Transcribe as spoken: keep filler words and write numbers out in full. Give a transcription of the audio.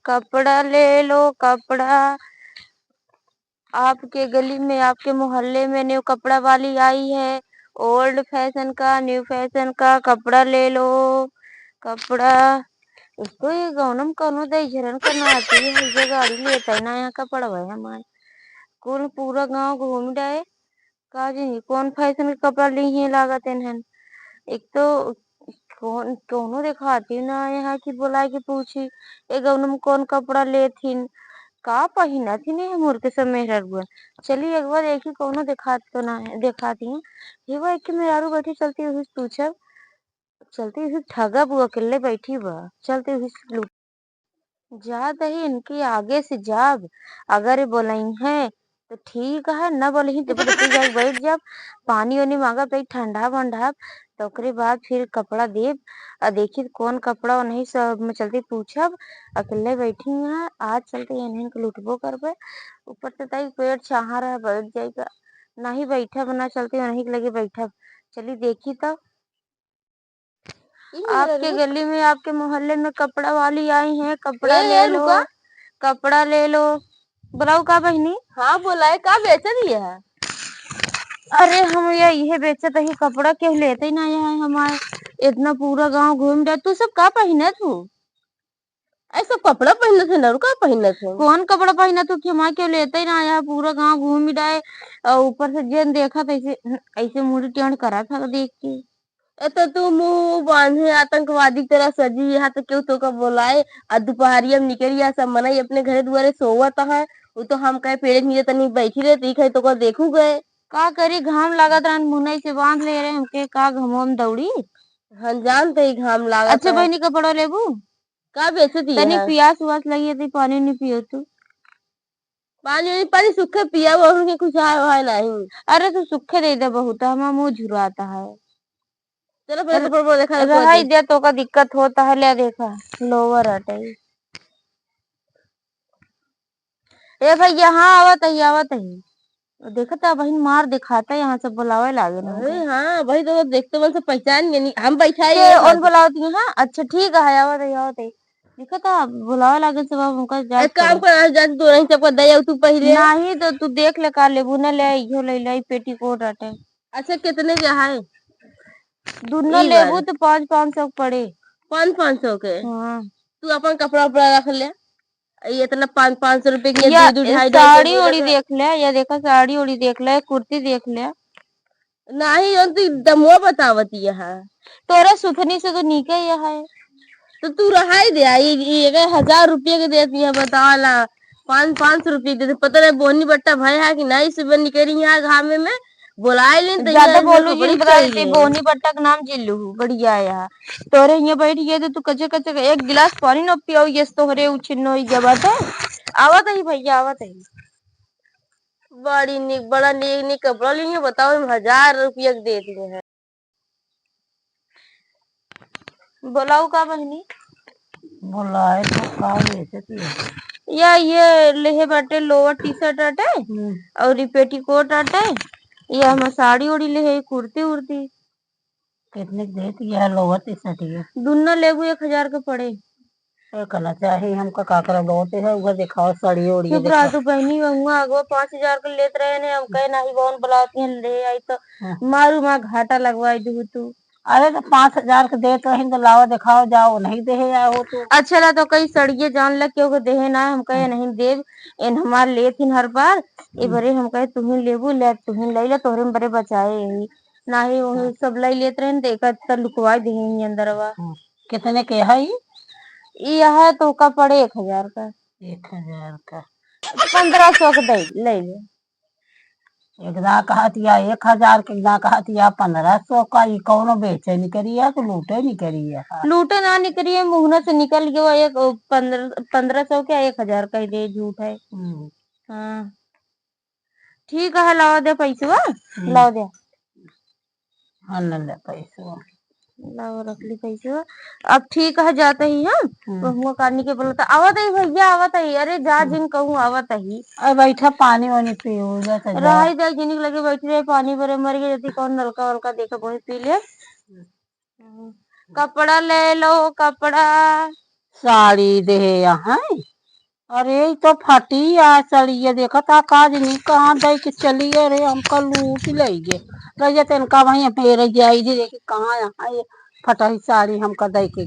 कपड़ा ले लो, कपड़ा। आपके गली में, आपके मोहल्ले में न्यू कपड़ा वाली आई है, ओल्ड फैशन का, न्यू फैशन का कपड़ा ले लो, कपड़ा। इसको ये गौनम कौनो दई झरन का नाती है, ये गाड़ी लेता है ना यहाँ कपड़वा है हमारे। कुल पूरा गाँव घूम डाए, का जी, कौन फैशन के कपड़ा ली हैं लागत इन्हन। एक तो कौन, कौनो देखाती ना यहाँ की बोला के पूछी, ए गौनम कौन कपड़ा लेथिन, का पहिनत ही नहीं हमर के सब मेहरारुआ। चली एक बार देखी कौनो देखात तो ना है, देखाती हैं। ये वो एक मेहरारू बैठी, चलती हुई पूछब, चलती हुई ठगब, वो अकेले बैठी बा, चलती हुई लूट। जा दही इनके आगे से जाब, अगर ये बोलइहैं तो ठीक है, न बोलही तो फिर अपनी जाके बैठ जाब, पानी ओनी मांगब तो ठंडा वंडा, तो ओकरे बाद फिर कपड़ा देब। आ देखी कौन कपड़ा ओनही सब में चलती पूछब, अकेले बैठी हैं, आज चलते इन्हन के लुटबो करबे। ऊपर से ताई पेट चाहा रहा बैठ जाएगा, नहीं बैठब ना चलते ओनही के लगे बैठब। चली देखी तो। ई आपके मेहरारू। गली में, आपके मोहल्ले में कपड़ा वाली आई हैं, कपड़ा ए, ले ए, लो, रुका। कपड़ा ले लो। बुलाओ का बहिनी? हाँ, बोला है, का बेच रही है? अरे, हम ये, ये बेचत ही, कपड़ा केहू लेते ही ना है हमारे। इतना पूरा गांव घूम जाए, तू सब का पहिनत हो? ऐ सब कपड़ा पहिनत है, नरू का पहिनत है? कौन कपड़ा पहिनत हो कि हमारे केहू लेते ही ना आया, पूरा गांव घूम ही जाए, और ऊपर से जेन देखा तो ऐसे, ऐसे मुड़ी टेढ़ करा था देख के। ए तो तू मुंह बांधे आतंकवादी की तरह सजी, यहाँ तो केहू तोका बोलाए, आ दुपहरिया में निकल गया, सब मनई अपने घरे दुआरे सोवत है, वो तो हम कहे पेड़े के नीचे तनी बैठी रहे, तो ई कहे तोका देखू गए। का करी, घाम लागत रहन, मुनई से बांध ले रहे हमके, का घमवा में दौड़ी। हम जानते ही घाम लागत अच्छा है। बहिनी, कपड़ा लेबू? का बेचती तनी है? पियास उआस लगी है, तो पानी नहीं पियो तू। पानी वानी, पानी सूखे पिया, वो उनके कुछ आए वाए नहीं। अरे, तू सूखे दे दे बहुत, हमारा मुंह झुराता है। चलो, पहले अरे, कपड़ा उपड़ा देखा, देखो रहाई दे। दे, तो का दिक्कत होता है, ले देखा, लोवर हटे। ए भैया, हाँ, आवत ही, आवत ही। देखत है, बहिन मार दिखाता है, यहाँ से बुलावे लागे ना अरे हमको। हाँ, वही तो देखते बल से पहचान गए नहीं, हम बैठा ही के हैं ओन साथ। बुलावती है, हाँ? अच्छा, ठीक है, आवत ही, आवत ही। देखत है, बुलावे लागे से बाबू, उनका जात एक काम करो। कर, आज जात दो नहीं, सबका दया तू पहले। नहीं तो तू देख ले, का लेबू ना ले, इहो ले ले, पेटीकोट आटे। अच्छा, कितने के है? दुनो ई लेबू वाला? तो पाँच, पाँच सौ के पड़े। पाँच, पाँच सौ के? हाँ। तू अपन कपड़ा उपड़ा रख ले। ये इतना पाँच, पाँच सौ रुपए की ये या दो, दो, ढाई, ढाई सौ साड़ी बोला ओड़ी था। देख ले, या देखा साड़ी ओड़ी देख ले, कुर्ती देख ले। नाही, जौन तू दमवा बतावत यहाँ। तोरा सुथनी से तो नीके ये है। तो तू रहाई दे, आ, ये, ये अगर हजार रुपये के देती है, बतावा ला, पाँच, पाँच सौ रुपये के देती, पता नहीं बोनी बट्टा भय है कि नहीं, सुबह निकली यहाँ घामे में, बोलाए लेन तो ज्यादा यहाँ बोलू बड़ी जिन, बता चल देती, रही है। बोनी बट्टा के नाम जिन लू, बढ़िया है यहाँ। तोरे हियाँ बैठ गए तो तू कच्चे कच्चे एक गिलास पानी न पियाओ, ये तोहरे उछिन्नो ही गया बात है। आवत ही भैया, आवत ही। बड़ी निक, बड़ा निक, निक कपड़ा लिए, बताओ, हम हजार रुपया के दे दिए हैं। बोलाऊ का बहिनी? बोलाए तो का बेचती है? या ये लेहे बाटे लोअर टी शर्ट आटे हम्म। और ये पेटीकोट आटे, ये हम साड़ी ओड़ी लेहे, कुर्ती उर्ती। कितने के देत यह लोअर टी शर्ट ये? दुन्ना लेबू एक हजार के पड़े। ए, कहना चाही हमका का करब, बहुत है, उधर दिखाओ, साड़ी ओड़ी चुप रहा दिखाओ। तू बहिनी, वहुआ अगवा पाँच हजार के लेत रहे ने, हम कहे नाही बहन बुलावती हैं, ले आई तो हाँ। मारू माँ घाटा लगवाई दू तू। अरे तो पाँच हजार के देत रही तो लावा दिखाओ, जाओ नहीं देहे आए हो तू। अच्छा ला तो कई सड़िए जान लग के ओके देहे ना, हम कहे हाँ। नहीं देब, एन हमार लेत हिन हर बार, ए हम्म। बरे हम कहे तुही लेबू, ले तुही ले ले, तोहरे में बरे बचाए यही। नाही, वही हाँ। सब लई लेत रहेन, त एका त लुकवाई देहे ही अंदरवा। हाँ। कितने के है ई? ई है तोहका पड़े एक हजार का। एक हजार का। पन्द्रह सौ के दे, ले ले। एक दा कहत या एक हजार के, एक दा कहत या पन्द्रह सौ का, ई कौनो बेचे निकरी है कि लूटे निकरी है? लूटे ना निकरी है, मुहना से निकल गयो एक, ओ, पन्द्रह, पन्द्रह सौ के एक हजार का ही दे, झूठ है। हम्म। हाँ। ठीक है, लावा दे पैसवा, हम्म। लावा दे। हाँ, न ले पैसवा। लावा रख ली पैसवा। अब ठीक है, जात ही, हाँ? हम्म। वहुआ कानी के बोलता, "आवत ही भैया, आवत ही।" अरे जा, हम्म। जिन कहूँ, "आवत ही।" अरे बैठा, पानी वानी पियो, जा तो जा। रहाई दे, जिन के लगे बैठी रहे, पानी भरे मर गए, जति कौन नलका वलका देखा, वही पी ले। हम्म। कपड़ा ले लो, कपड़ा। साड़ी देहे यहाँ। अरे, ई तो फटी आ सड़िया, देखत आ का जनी कहाँ दई के चली गए रे, हमका लूट लई गे। रह जाते इनका वहीं हम हेरे जाई जे, देखी कहाँ यहाँ ये फटही साड़ी हमका दई के